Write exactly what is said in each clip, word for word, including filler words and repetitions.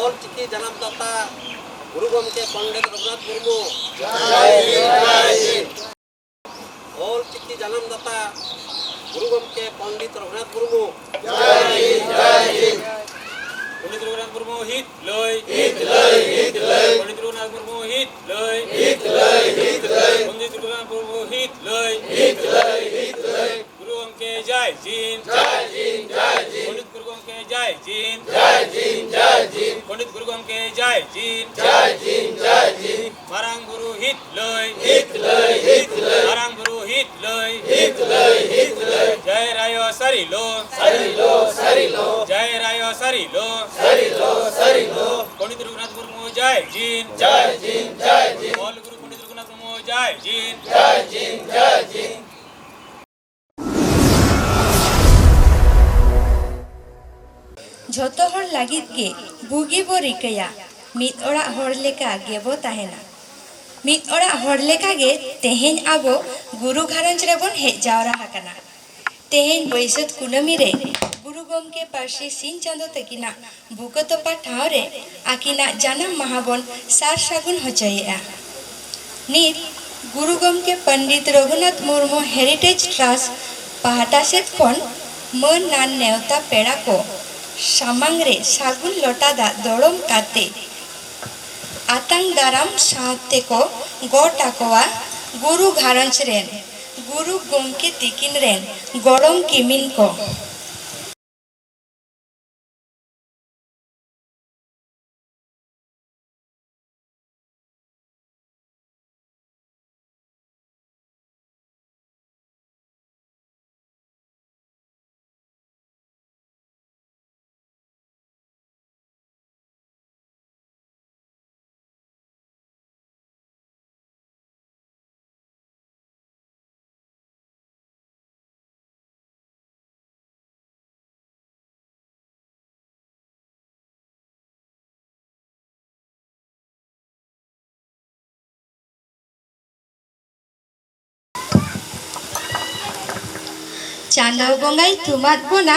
ᱚᱞ ᱪᱤᱠᱤ ᱡᱟᱱᱟᱢ ᱫᱟᱛᱟ ᱜᱩᱨᱩ ᱜᱚᱢᱠᱮ ᱯᱚᱱᱰᱤᱛ ᱨᱚᱜᱷᱩᱱᱟᱛᱷ ᱢᱩᱨᱢᱩ᱾ ᱚᱞ ᱪᱤᱠᱤ ᱡᱟᱱᱟᱢ ᱫᱟᱛᱟ ᱜᱩᱨᱩ ᱜᱚᱢᱠᱮ ᱯᱚᱱᱰᱤᱛ ᱨᱚᱜᱷᱩᱱᱟᱛᱷ ᱢᱩᱨᱢᱩ᱾ ᱯᱚᱱᱰᱤᱛ ᱨᱚᱜᱷᱩᱱᱟᱛᱷ ᱢᱩᱨᱢᱩ ᱦᱤᱛ ᱞᱟᱹᱭ᱾ ᱯᱚᱱᱰᱤᱛ ᱨᱚᱜᱷᱩᱱᱟᱛᱷ ᱢᱩᱨᱢᱩ ᱦᱤᱛ ᱞᱟᱹᱭ᱾ ᱯᱚᱱᱰᱤᱛ ᱨᱚᱜᱷᱩᱱᱟᱛᱷ ᱢᱩᱨᱢᱩ ᱦᱤᱛ ᱞᱟᱹᱭ᱾ ᱜᱩᱨᱩ ᱜᱚᱢᱠᱮ ᱡᱟᱭ ᱡᱤᱱ᱾ ᱯᱚᱱᱰᱤᱛ ᱜᱩᱨᱩ ᱜᱚᱢᱠᱮ ᱡᱟᱭ ᱡᱤᱱ᱾ ᱯᱚᱱᱰᱤᱛ ᱜᱩᱨᱩ ᱜᱚᱢᱠᱮ ᱡᱟᱭ ᱡᱤᱱ᱾ ᱢᱟᱨᱟᱝ ᱵᱩᱨᱩ ᱦᱤᱛ ᱞᱟᱹᱭ᱾ ᱢᱟᱨᱟᱝ ᱵᱩᱨᱩ ᱦᱤᱛ ᱞᱟᱹᱭ᱾ ᱡᱟᱭ ᱨᱟᱭᱚ ᱥᱟᱹᱨᱤ ᱞᱳ᱾ ᱡᱟᱭ ᱨᱟᱭᱚ ᱥᱟᱹᱨᱤ ᱞᱳ᱾ ᱯᱚᱱᱰᱤᱛ ᱨᱚᱜᱷᱩᱱᱟᱛᱷ ᱢᱩᱨᱢᱩ ᱡᱟᱭ ᱡᱤᱱ᱾ ᱚᱞ ᱜᱩᱨᱩ ᱯᱚᱱᱰᱤᱛ ᱨᱚᱜᱷᱩᱱᱟᱛᱷ ᱢᱩᱨᱢᱩ ᱡᱟᱭ ᱡᱤᱱ᱾ ᱡᱷᱚᱛᱚ ᱦᱚᱲ ᱞᱟᱹᱜᱤᱫ ᱜᱮ ᱵᱩᱜᱤ ᱵᱚ ᱨᱤᱠᱟᱹᱭᱟ, ᱢᱤᱫ ᱚᱲᱟᱜ ᱦᱚᱲ ᱞᱮᱠᱟ ᱜᱮᱵᱚ ᱛᱟᱦᱮᱱᱟ᱾ ᱢᱤᱫ ᱚᱲᱟᱜ ᱦᱚᱲ ᱞᱮᱠᱟ ᱜᱮ ᱛᱮᱦᱮᱧ ᱟᱵᱚ ᱜᱩᱨᱩ ᱜᱷᱟᱨᱚᱸᱡᱽ ᱨᱮᱵᱚᱱ ᱦᱮᱡ ᱡᱟᱣᱨᱟ ᱟᱠᱟᱱᱟ᱾ ᱛᱮᱦᱮᱧ ᱵᱟᱹᱭᱥᱟᱹᱛ ᱠᱩᱱᱟᱹᱢᱤ ᱨᱮ ᱜᱩᱨᱩ ᱜᱚᱢᱠᱮ ᱯᱟᱹᱨᱥᱤ ᱥᱤᱧ ᱪᱟᱸᱫᱚ ᱛᱟᱹᱠᱤᱱᱟᱜ ᱵᱩᱠᱟᱹ ᱛᱚᱯᱟ ᱴᱷᱟᱶ ᱨᱮ ᱟᱹᱠᱤᱱᱟᱜ ᱡᱟᱱᱟᱢ ᱢᱟᱦᱟ ᱵᱚᱱ ᱥᱟᱨ ᱥᱟᱹᱜᱩᱱ ᱦᱚᱪᱚᱭᱮᱫᱼᱟ᱾ ᱱᱤᱛ ᱜᱩᱨᱩ ᱜᱚᱢᱠᱮ ᱯᱚᱱᱰᱤᱛ ᱨᱚᱜᱷᱩᱱᱟᱛᱷ ᱢᱩᱨᱢᱩ ᱦᱮᱨᱤᱴᱮᱡᱽ ᱴᱨᱟᱥᱴ ᱯᱟᱦᱴᱟ ᱥᱮᱫ ᱠᱷᱚᱱ ᱢᱟᱹᱱ ᱟᱱ ᱱᱮᱣᱛᱟ ᱯᱮᱲᱟ ᱠᱚ ᱥᱟᱢᱟᱝ ᱨᱮ ᱥᱟᱹᱜᱩᱱ ᱞᱚᱴᱟ ᱫᱟᱜ ᱫᱚᱲᱚᱢ ᱠᱟᱛᱮ ᱟᱛᱟᱝ ᱫᱟᱨᱟᱢ ᱥᱟᱶᱛᱮ ᱠᱚ ᱜᱚᱰ ᱟᱠᱚᱣᱟ ᱜᱩᱨᱩ ᱜᱷᱟᱨᱚᱸᱡᱽ ᱨᱮᱱ ᱜᱩᱨᱩ ᱜᱚᱢᱠᱮ ᱛᱤᱠᱤᱱ ᱨᱮᱱ ᱜᱚᱲᱚᱢ ᱠᱤᱢᱤᱱ ᱠᱚ᱾ ᱪᱟᱸᱫᱚ ᱵᱚᱸᱜᱟᱭ ᱛᱷᱩᱢᱟᱫ ᱵᱚᱱᱟ,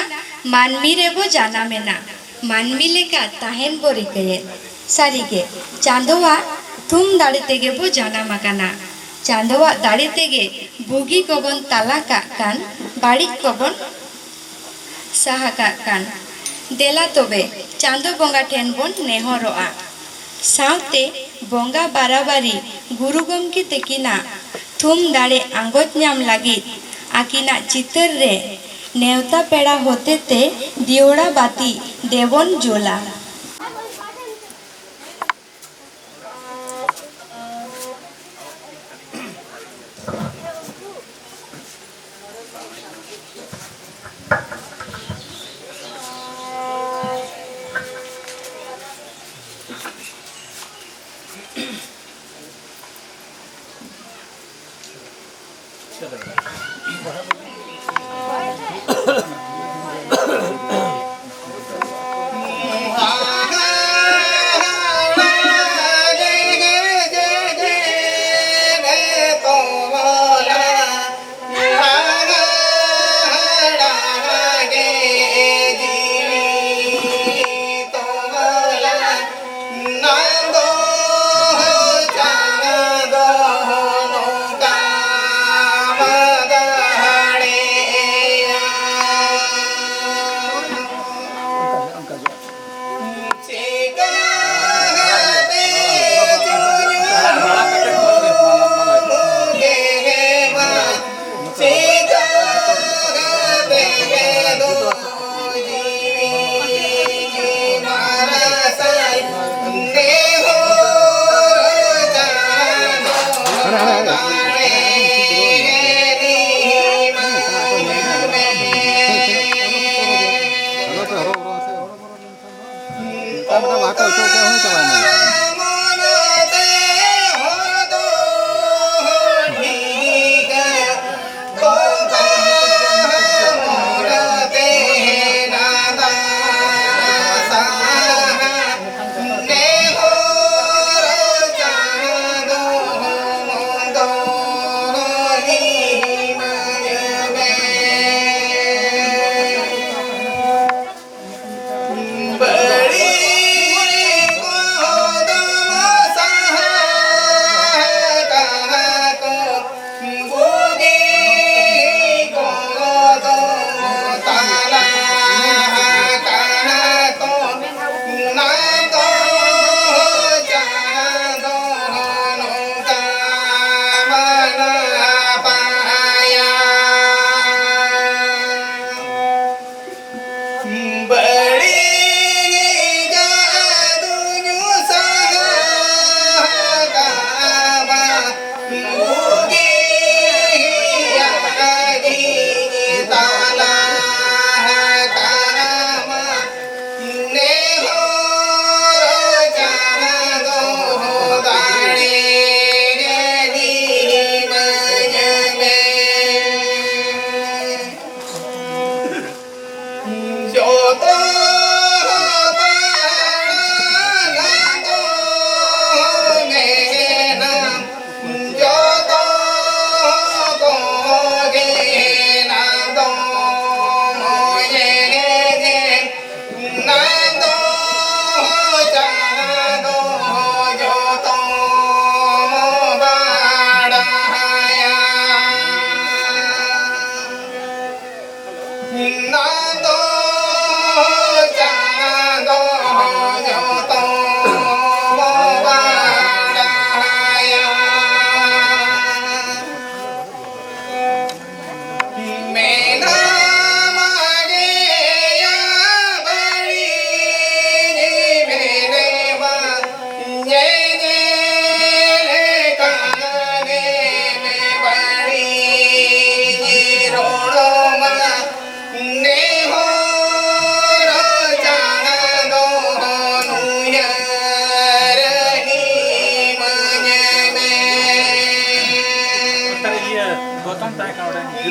ᱢᱟᱹᱱᱢᱤ ᱨᱮᱵᱚ ᱡᱟᱱᱟᱢᱮᱱᱟ᱾ ᱢᱟᱹᱱᱢᱤ ᱞᱮᱠᱟ ᱛᱟᱦᱮᱱ ᱵᱚ ᱨᱤᱠᱟᱹᱭᱮᱫ᱾ ᱥᱟᱹᱨᱤᱜᱮ, ᱪᱟᱸᱫᱚᱣᱟᱜ ᱛᱷᱩᱢ ᱫᱟᱲᱮ ᱛᱮᱜᱮ ᱵᱚ ᱡᱟᱱᱟᱢ ᱟᱠᱟᱱᱟ᱾ ᱪᱟᱸᱫᱚᱣᱟᱜ ᱫᱟᱲᱮ ᱛᱮᱜᱮ ᱵᱩᱜᱤ ᱠᱚᱵᱚᱱ ᱛᱟᱞᱟ ᱠᱟᱜ ᱠᱟᱱ, ᱵᱟᱹᱲᱤᱡ ᱠᱚᱵᱚᱱ ᱥᱟᱦᱟ ᱠᱟᱜ ᱠᱟᱱ᱾ ᱫᱮᱞᱟ ᱛᱚᱵᱮ, ᱪᱟᱸᱫᱚ ᱵᱚᱸᱜᱟ ᱴᱷᱮᱱ ᱵᱚᱱ ᱱᱮᱦᱚᱨᱚᱜᱼᱟ᱾ ᱥᱟᱶᱛᱮ ᱵᱚᱸᱜᱟ ᱵᱟᱨᱟᱵᱟᱨᱤ ᱜᱩᱨᱩ ᱜᱚᱢᱠᱮ ᱛᱟᱹᱠᱤᱱᱟᱜ ᱛᱷᱩᱢ ᱫᱟᱲᱮ ᱟᱸᱜᱚᱪ ᱧᱟᱢ ᱞᱟᱹᱜᱤᱫ ᱟᱹᱠᱤᱱᱟᱜ ᱪᱤᱛᱟᱹᱨ ᱨᱮ ᱱᱮᱣᱛᱟ ᱯᱮᱲᱟ ᱦᱚᱛᱮᱛᱮ ᱫᱤᱣᱲᱟ ᱵᱟᱹᱛᱤ ᱫᱮᱵᱚᱱ ᱡᱩᱞᱟ᱾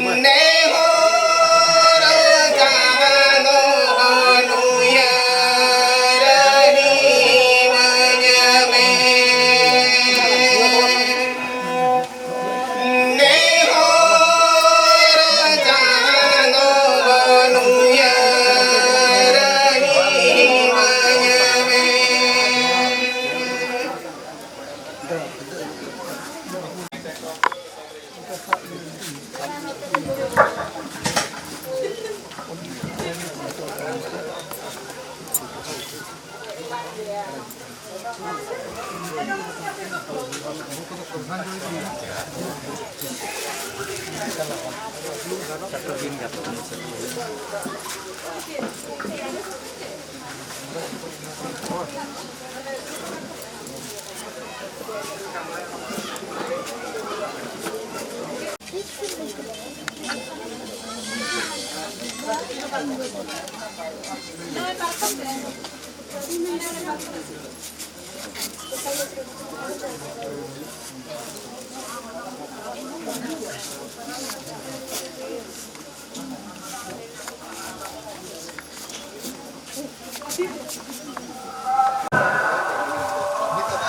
ᱱᱮᱦᱚᱨ ᱪᱟᱸᱫᱚ ᱱᱩᱭᱟᱹᱨ ᱤᱢᱟᱹᱧ ᱢᱮ᱾ ᱱᱮᱦᱚᱨ ᱪᱟᱸᱫᱚ ᱱᱩᱭᱟᱹᱨ ᱤᱢᱟᱹᱧ ᱢᱮ᱾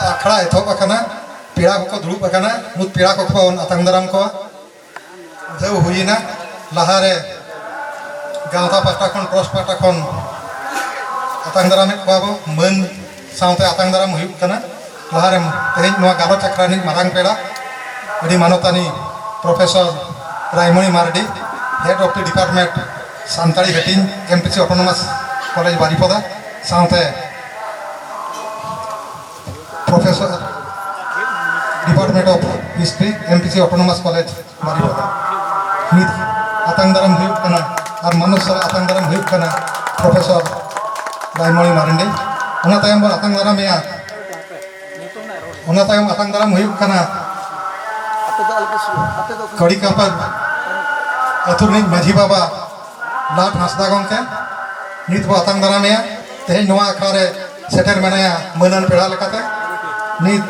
ᱟᱠᱷᱲᱟ ᱮᱛᱚᱦᱚᱵ ᱟᱠᱟᱱᱟ᱾ ᱯᱮᱲᱟ ᱠᱚᱠᱚ ᱫᱩᱲᱩᱵ ᱟᱠᱟᱱᱟ᱾ ᱢᱩᱫ ᱯᱮᱲᱟ ᱠᱚᱠᱚ ᱵᱚᱱ ᱟᱛᱟᱝ ᱫᱟᱨᱟᱢ ᱠᱚᱣᱟ᱾ ᱩᱰᱷᱟᱹᱣ ᱦᱩᱭᱮᱱᱟ᱾ ᱞᱟᱦᱟᱨᱮ ᱜᱟᱶᱛᱟ ᱯᱟᱦᱴᱟ ᱠᱷᱚᱱ, ᱴᱨᱟᱥᱴ ᱯᱟᱦᱴᱟ ᱠᱷᱚᱱ ᱟᱛᱟᱝ ᱫᱟᱨᱟᱢᱮᱫ ᱠᱚᱣᱟ ᱵᱚ᱾ ᱢᱟᱹᱱ ᱥᱟᱶᱛᱮ ᱟᱛᱟᱝ ᱫᱟᱨᱟᱢ ᱦᱩᱭᱩᱜ ᱠᱟᱱᱟ᱾ ᱞᱟᱦᱟᱨᱮ ᱛᱮᱦᱮᱧ ᱱᱚᱣᱟ ᱜᱟᱞᱚᱪ ᱟᱠᱷᱲᱟ ᱨᱤᱱᱤᱡ ᱢᱟᱨᱟᱝ ᱯᱮᱲᱟ, ᱟᱹᱰᱤ ᱢᱟᱱᱚᱛᱟᱱᱤ professor Raimoni Mardi, Head of the Department Santali ᱦᱟᱹᱴᱤᱧ, M P C Autonomous College Baripada, ᱥᱟᱶᱛᱮ professor, Department of History, M P C Autonomous College Baripada. ᱱᱤᱛ ᱟᱛᱟᱝ ᱫᱟᱨᱟᱢ ᱦᱩᱭᱩᱜ ᱠᱟᱱᱟ ᱟᱨ ᱢᱟᱱᱚᱛ ᱥᱟᱞᱟᱜ ᱟᱛᱟᱝ ᱫᱟᱨᱟᱢ ᱦᱩᱭᱩᱜ ᱠᱟᱱᱟ ᱯᱨᱚᱯᱷᱮᱥᱚᱨ ᱨᱟᱭᱢᱚᱬᱤ ᱢᱟᱨᱟᱱᱰᱤ᱾ ᱚᱱᱟ ᱛᱟᱭᱚᱢ ᱵᱚᱱ ᱟᱛᱟᱝ ᱫᱟᱨᱟᱢᱮᱭᱟ, ᱚᱱᱟ ᱛᱟᱭᱚᱢ ᱟᱛᱟᱝ ᱫᱟᱨᱟᱢ ᱦᱩᱭᱩᱜ ᱠᱟᱱᱟ ᱠᱟᱲᱤᱠᱟᱯᱟᱨ ᱟᱹᱛᱩ ᱨᱤᱱᱤᱡ ᱢᱟᱹᱡᱷᱤ ᱵᱟᱵᱟ ᱞᱟᱴ ᱦᱟᱸᱥᱫᱟ ᱜᱚᱢᱠᱮ᱾ ᱱᱤᱛ ᱵᱚ ᱟᱛᱟᱝ ᱫᱟᱨᱟᱢᱮᱭᱟ᱾ ᱛᱮᱦᱮᱧ ᱱᱚᱣᱟ ᱟᱠᱷᱲᱟ ᱨᱮ ᱥᱮᱴᱮᱨ ᱢᱮᱱᱟᱭᱟ ᱢᱟᱹᱱᱟᱱ ᱯᱮᱲᱟ ᱞᱮᱠᱟᱛᱮ᱾ ᱱᱤᱛ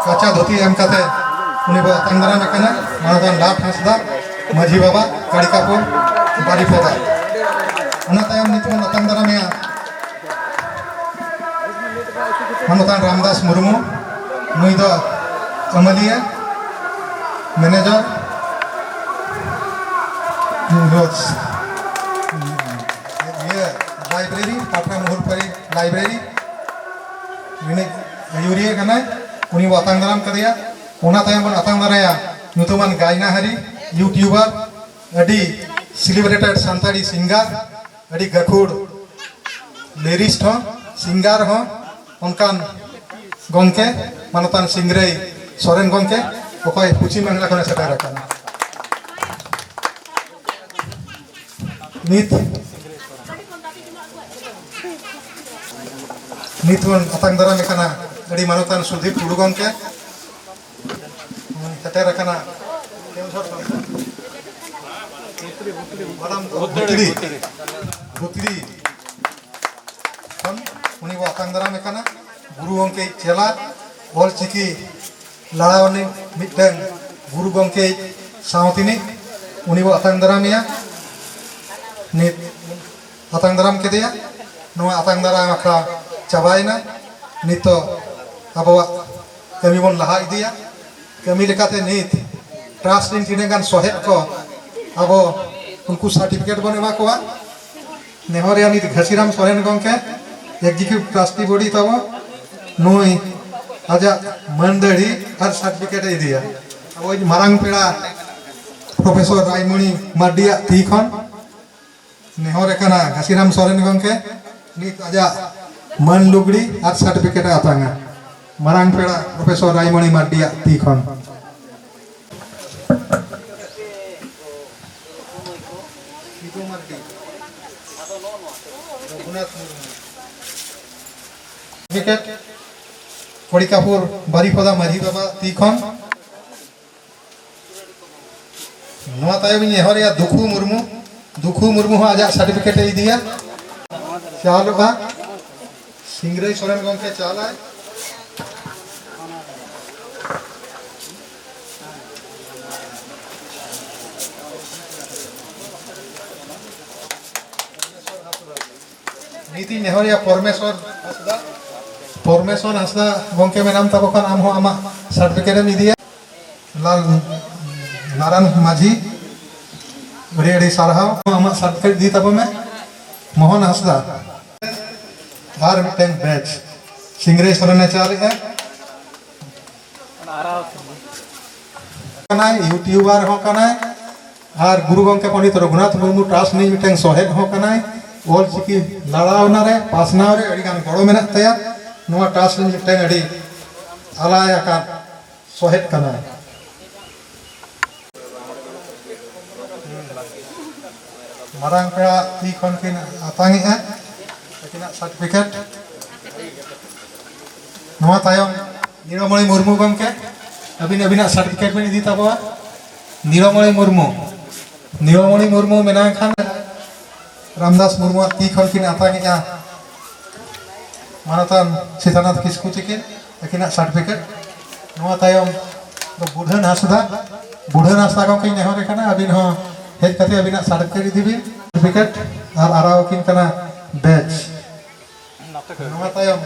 ᱠᱟᱪᱟ ᱫᱷᱩᱛᱤ ᱮᱢ ᱠᱟᱛᱮ ᱩᱱᱤ ᱵᱚ ᱟᱛᱟᱝ ᱫᱟᱨᱟᱢᱮ ᱠᱟᱱᱟ ᱢᱟᱱᱚᱛᱟᱱ ᱞᱟᱴ ᱦᱟᱸᱥᱫᱟ, ᱢᱟᱹᱡᱷᱤ ᱵᱟᱵᱟ, ᱠᱟᱲᱤᱠᱟᱯᱩᱨ, ᱵᱟᱨᱤᱯᱚᱫᱟ᱾ ᱚᱱᱟ ᱛᱟᱭᱚᱢ ᱱᱤᱛ ᱵᱚᱱ ᱟᱛᱟᱝ ᱫᱟᱨᱟᱢᱮᱭᱟ ᱢᱟᱱᱚᱛᱟᱱ ᱨᱟᱢᱫᱟᱥ ᱢᱩᱨᱢᱩ, ᱱᱩᱭ ᱫᱚ ᱟᱹᱢᱟᱹᱞᱤᱭᱟᱹ, ᱢᱮᱱᱮᱡᱟᱨ, ᱤᱭᱟᱹ, ᱞᱟᱭᱵᱨᱮᱨᱤ, ᱯᱟᱴᱱᱟ ᱢᱚᱦᱩᱞᱯᱟᱨᱤ ᱞᱟᱭᱵᱨᱮᱨᱤ ᱨᱤᱱᱤᱡ ᱟᱹᱭᱩᱨᱤᱭᱟᱹ ᱠᱟᱱᱟᱭ, ᱩᱱᱤ ᱵᱚ ᱟᱛᱟᱝ ᱫᱟᱨᱟᱢ ᱠᱟᱫᱮᱭᱟ᱾ ᱚᱱᱟ ᱛᱟᱭᱚᱢ ᱵᱚᱱ ᱟᱛᱟᱝ ᱫᱟᱨᱟᱭᱟ ᱧᱩᱛᱩᱢᱟᱱ ᱜᱟᱭᱱᱟᱦᱟᱨᱤ, ᱭᱩᱴᱩᱵᱟᱨ, ᱟᱹᱰᱤ ᱥᱮᱞᱤᱵᱨᱮᱴᱮᱰ ᱥᱟᱱᱛᱟᱲᱤ ᱥᱤᱝᱜᱟᱨ, ᱟᱹᱰᱤ ᱜᱟᱹᱠᱷᱩᱲ ᱞᱤᱨᱤᱥᱴ ᱦᱚᱸ, ᱥᱤᱝᱜᱟᱨ ᱦᱚᱸ, ᱚᱱᱠᱟᱱ ᱜᱚᱢᱠᱮ, ᱢᱟᱱᱚᱛᱟᱱ ᱥᱤᱝᱨᱟᱹᱭ ᱥᱚᱨᱮᱱ ᱜᱚᱢᱠᱮ, ᱚᱠᱚᱭ ᱯᱚᱪᱷᱤᱢ ᱵᱟᱝᱞᱟ ᱠᱷᱚᱱᱮ ᱥᱮᱴᱮᱨ ᱟᱠᱟᱱᱟ᱾ ᱱᱤᱛ, ᱱᱤᱛ ᱵᱚᱱ ᱟᱛᱟᱝ ᱫᱟᱨᱟᱢᱮ ᱠᱟᱱᱟ ᱟᱹᱰᱤ ᱢᱟᱱᱚᱛᱟᱱ ᱥᱩᱫᱷᱤᱨ ᱴᱩᱰᱩ ᱜᱚᱢᱠᱮ᱾ ᱥᱮᱴᱮᱨ ᱟᱠᱟᱱᱟ ᱵᱟᱫᱟᱢ ᱵᱷᱩᱛᱲᱤ, ᱵᱷᱩᱛᱲᱤ ᱠᱷᱚᱱ ᱩᱱᱤ ᱵᱚ ᱟᱛᱟᱝ ᱫᱟᱨᱟᱢᱮ ᱠᱟᱱᱟ᱾ ᱜᱩᱨᱩ ᱜᱚᱢᱠᱮ ᱪᱮᱞᱟ, ᱚᱞ ᱪᱤᱠᱤ ᱞᱟᱲᱟᱣ ᱨᱤᱱᱤᱡ ᱢᱤᱫᱴᱟᱝ ᱜᱩᱨᱩ ᱜᱚᱢᱠᱮ ᱥᱟᱶ ᱛᱤᱱᱤᱡ, ᱩᱱᱤ ᱵᱚ ᱟᱛᱟᱝ ᱫᱟᱨᱟᱢᱮᱭᱟ᱾ ᱱᱤᱛ ᱟᱛᱟᱝ ᱫᱟᱨᱟᱢ ᱠᱮᱫᱮᱭᱟ᱾ ᱱᱚᱣᱟ ᱟᱛᱟᱝ ᱫᱟᱨᱟᱢ ᱟᱠᱷᱲᱟ ᱪᱟᱵᱟᱭᱮᱱᱟ᱾ ᱱᱤᱛᱚᱜ ᱟᱵᱚᱣᱟᱜ ᱠᱟᱹᱢᱤ ᱵᱚᱱ ᱞᱟᱦᱟ ᱤᱫᱤᱭᱟ᱾ ᱠᱟᱹᱢᱤ ᱞᱮᱠᱟᱛᱮ ᱱᱤᱛ ᱴᱨᱟᱥᱴ ᱨᱤᱱ ᱛᱤᱱᱟᱹᱜ ᱜᱟᱱ ᱥᱚᱦᱮᱫ ᱠᱚ ᱟᱵᱚ ᱩᱱᱠᱩ ᱥᱟᱨᱴᱤᱯᱷᱤᱠᱮᱴ ᱵᱚᱱ ᱮᱢᱟ ᱠᱚᱣᱟ᱾ ᱱᱮᱦᱚᱨᱮᱭᱟ ᱱᱤᱛ ᱜᱷᱟᱥᱤᱨᱟᱢ ᱥᱚᱨᱮᱱ ᱜᱚᱢᱠᱮ, ᱮᱠᱡᱤᱠᱤᱭᱩᱴᱤᱵᱷ ᱴᱨᱟᱥᱴᱤ ᱵᱚᱰᱤ ᱛᱟᱵᱚ, ᱱᱩᱭ ᱟᱡᱟᱜ ᱢᱟᱹᱱ ᱫᱟᱹᱲᱦᱤ ᱟᱨ ᱥᱟᱨᱴᱤᱯᱷᱤᱠᱮᱴ ᱮ ᱤᱫᱤᱭᱟ᱾ ᱟᱵᱚᱭᱤᱡ ᱢᱟᱨᱟᱝ ᱯᱮᱲᱟ ᱯᱨᱚᱯᱷᱮᱥᱚᱨ ᱨᱟᱭᱢᱚᱬᱤ ᱢᱟᱨᱰᱤᱭᱟᱜ ᱛᱤ ᱠᱷᱚᱱ ᱱᱮᱦᱚᱨ ᱟᱠᱟᱱᱟ ᱜᱷᱟᱥᱤᱨᱟᱢ ᱥᱚᱨᱮᱱ ᱜᱚᱢᱠᱮ ᱱᱤᱛ ᱟᱡᱟᱜ ᱢᱟᱹᱱ ᱞᱩᱜᱽᱲᱤ ᱟᱨ ᱥᱟᱨᱴᱤᱯᱷᱤᱠᱮᱴ ᱮ ᱟᱛᱟᱝᱟ᱾ ᱢᱟᱨᱟᱝ ᱯᱮᱲᱟ ᱯᱨᱚᱯᱷᱮᱥᱚᱨ ᱨᱟᱭᱢᱚᱬᱤ ᱢᱟᱨᱰᱤᱭᱟᱜ ᱛᱤ ᱠᱷᱚᱱ᱾ ᱥᱤᱫᱩ ᱢᱟᱨᱰᱤ, ᱨᱚᱜᱷᱩᱱᱟᱛᱷ ᱢᱩᱨᱢᱩ, ᱥᱟᱨᱴᱤᱯᱷᱤᱠᱮᱴ ᱠᱚᱲᱤᱠᱟᱯᱩᱨ ᱵᱟᱨᱤᱯᱚᱫᱟ ᱢᱟᱹᱡᱷᱤ ᱵᱟᱵᱟ ᱛᱤ ᱠᱷᱚᱱ᱾ ᱱᱚᱣᱟ ᱛᱟᱭᱚᱢ ᱤᱧ ᱱᱮᱦᱚᱨᱮᱭᱟ ᱫᱩᱠᱷᱩ ᱢᱩᱨᱢᱩ, ᱫᱩᱠᱷᱩ ᱢᱩᱨᱢᱩ ᱦᱚᱸ ᱟᱡᱟᱜ ᱥᱟᱨᱴᱤᱯᱷᱤᱠᱮᱴ ᱮ ᱤᱫᱤᱭᱟ᱾ ᱪᱟᱞᱚᱜᱼᱟ, ᱥᱤᱝᱨᱟᱹᱭ ᱥᱚᱨᱮᱱ ᱜᱚᱢᱠᱮ ᱪᱟᱞᱟᱭ᱾ ᱱᱤᱛᱤᱧ ᱱᱮᱦᱚᱨᱤᱭᱟ ᱯᱚᱨᱢᱮᱥᱚᱨ ᱦᱟᱸᱥᱫᱟ᱾ ᱯᱚᱨᱢᱮᱥᱚᱨ ᱦᱟᱸᱥᱫᱟ ᱜᱚᱢᱠᱮ ᱢᱮᱱᱟᱢ ᱛᱟᱵᱚ ᱠᱷᱟᱱ ᱟᱢ ᱦᱚᱸ ᱟᱢᱟᱜ ᱥᱟᱨᱴᱤᱯᱷᱤᱠᱮᱴ ᱮᱢ ᱤᱫᱤᱭᱟ᱾ ᱞᱟᱞ ᱱᱟᱨᱟᱱ ᱢᱟᱹᱡᱷᱤ, ᱟᱹᱰᱤ ᱟᱹᱰᱤ ᱥᱟᱨᱦᱟᱣ᱾ ᱟᱢᱟᱜ ᱥᱟᱨᱴᱤᱯᱷᱤᱠᱮᱴ ᱤᱫᱤ ᱛᱟᱵᱚ ᱢᱮ᱾ ᱢᱳᱦᱚᱱ ᱦᱟᱸᱥᱫᱟ ᱟᱨ ᱢᱤᱫᱴᱮᱱ ᱵᱮᱪ ᱥᱤᱝᱨᱟᱹᱭ ᱥᱚᱨᱮᱱᱮ ᱪᱟᱞᱮᱜᱼᱟ᱾ ᱠᱟᱱᱟᱭ, ᱤᱭᱩᱴᱤᱭᱩᱵᱟᱨ ᱦᱚᱸ ᱠᱟᱱᱟᱭ, ᱟᱨ ᱜᱩᱨᱩ ᱜᱚᱢᱠᱮ ᱯᱚᱱᱰᱤᱛ ᱨᱚᱜᱷᱩᱱᱟᱛᱷ ᱢᱩᱨᱢᱩ ᱴᱨᱟᱥᱴ ᱨᱤᱱᱤᱡ ᱢᱤᱫᱴᱮᱱ ᱥᱚᱦᱮᱫ ᱦᱚᱸ ᱠᱟᱱᱟᱭ᱾ ᱚᱞ ᱪᱤᱠᱤ ᱞᱟᱲᱟᱣᱱᱟ ᱨᱮ, ᱯᱟᱥᱱᱟᱣ ᱨᱮ ᱟᱹᱰᱤ ᱜᱟᱱ ᱜᱚᱲᱚ ᱢᱮᱱᱟᱜ ᱛᱟᱭᱟ᱾ ᱱᱚᱣᱟ ᱴᱨᱟᱥᱴ ᱨᱤᱱᱤᱡ ᱢᱤᱫᱴᱮᱱ ᱟᱹᱰᱤ ᱟᱞᱟᱭ ᱟᱠᱟᱱ ᱥᱚᱦᱮᱫ ᱠᱟᱱᱟᱭ᱾ ᱢᱟᱨᱟᱝ ᱯᱮᱲᱟ ᱛᱤ ᱠᱷᱚᱱ ᱠᱤᱱ ᱟᱛᱟᱝ ᱮᱜᱼᱟ ᱟᱹᱠᱤᱱᱟᱜ ᱥᱟᱨᱴᱤᱯᱷᱤᱠᱮᱴ᱾ ᱱᱚᱣᱟ ᱛᱟᱭᱚᱢ ᱱᱤᱨᱚᱢᱚᱬᱤ ᱢᱩᱨᱢᱩ ᱜᱚᱢᱠᱮ, ᱟᱹᱵᱤᱱ ᱟᱹᱵᱤᱱᱟᱜ ᱥᱟᱨᱴᱤᱯᱷᱤᱠᱮᱴ ᱵᱤᱱ ᱤᱫᱤ ᱛᱟᱵᱚᱣᱟ᱾ ᱱᱤᱨᱚᱢᱚᱬᱤ ᱢᱩᱨᱢᱩ, ᱱᱤᱨᱚᱢᱚᱬᱤ ᱢᱩᱨᱢᱩ ᱢᱮᱱᱟᱭ ᱠᱷᱟᱱ ᱨᱟᱢᱫᱟᱥ ᱢᱩᱨᱢᱩᱣᱟᱜ ᱛᱤ ᱠᱷᱚᱱ ᱠᱤᱱ ᱟᱛᱟᱝ ᱮᱜᱼᱟ ᱢᱟᱱᱚᱛᱟᱱ ᱥᱤᱛᱟᱱᱟᱛᱷ ᱠᱤᱥᱠᱩ ᱛᱤᱠᱤᱱ ᱟᱹᱠᱤᱱᱟᱜ ᱥᱟᱨᱴᱤᱯᱷᱤᱠᱮᱴ᱾ ᱱᱚᱣᱟ ᱛᱟᱭᱚᱢ ᱫᱚ ᱵᱩᱰᱷᱟᱹᱱ ᱦᱟᱸᱥᱫᱟ, ᱵᱩᱰᱷᱟᱹᱱ ᱦᱟᱸᱥᱫᱟ ᱜᱚᱢᱠᱮᱧ ᱱᱮᱦᱚᱨᱮ ᱠᱟᱱᱟ, ᱟᱹᱵᱤᱱ ᱦᱚᱸ ᱦᱮᱡ ᱠᱟᱛᱮ ᱟᱹᱵᱤᱱᱟᱜ ᱥᱟᱨᱴᱤᱯᱷᱤᱠᱮᱴ ᱤᱫᱤ ᱵᱤᱱ᱾ ᱥᱟᱨᱴᱤᱯᱷᱤᱠᱮᱴ ᱟᱨ ᱟᱨᱟᱣ ᱟᱹᱠᱤᱱ ᱠᱟᱱᱟ ᱵᱮᱪ᱾ ᱱᱚᱣᱟ ᱛᱟᱭᱚᱢ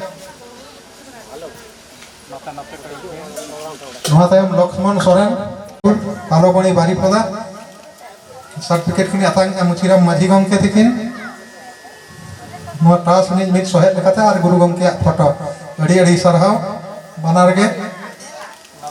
ᱱᱚᱣᱟ ᱛᱟᱭᱚᱢ ᱞᱚᱠᱥᱢᱚᱱ ᱥᱚᱨᱮᱱ, ᱯᱟᱞᱚᱵᱚᱱᱤ ᱵᱟᱨᱤᱯᱟᱫᱟ, ᱥᱟᱨᱴᱤᱯᱷᱤᱠᱮᱴ ᱠᱤᱱ ᱟᱛᱟᱝ ᱮᱜᱼᱟ ᱢᱩᱪᱤᱨᱟᱢ ᱢᱟᱹᱡᱷᱤ ᱜᱚᱢᱠᱮ ᱛᱤᱠᱤᱱ᱾ ᱱᱚᱣᱟ ᱴᱨᱟᱥᱴ ᱨᱤᱱᱤᱡ ᱢᱤᱫ ᱥᱚᱦᱮᱫ ᱞᱮᱠᱟᱛᱮ ᱟᱨ ᱜᱩᱨᱩ ᱜᱚᱢᱠᱮᱭᱟᱜ ᱯᱷᱳᱴᱳ᱾ ᱟᱹᱰᱤ ᱟᱹᱰᱤ ᱥᱟᱨᱦᱟᱣ ᱵᱟᱱᱟᱨ ᱜᱮ᱾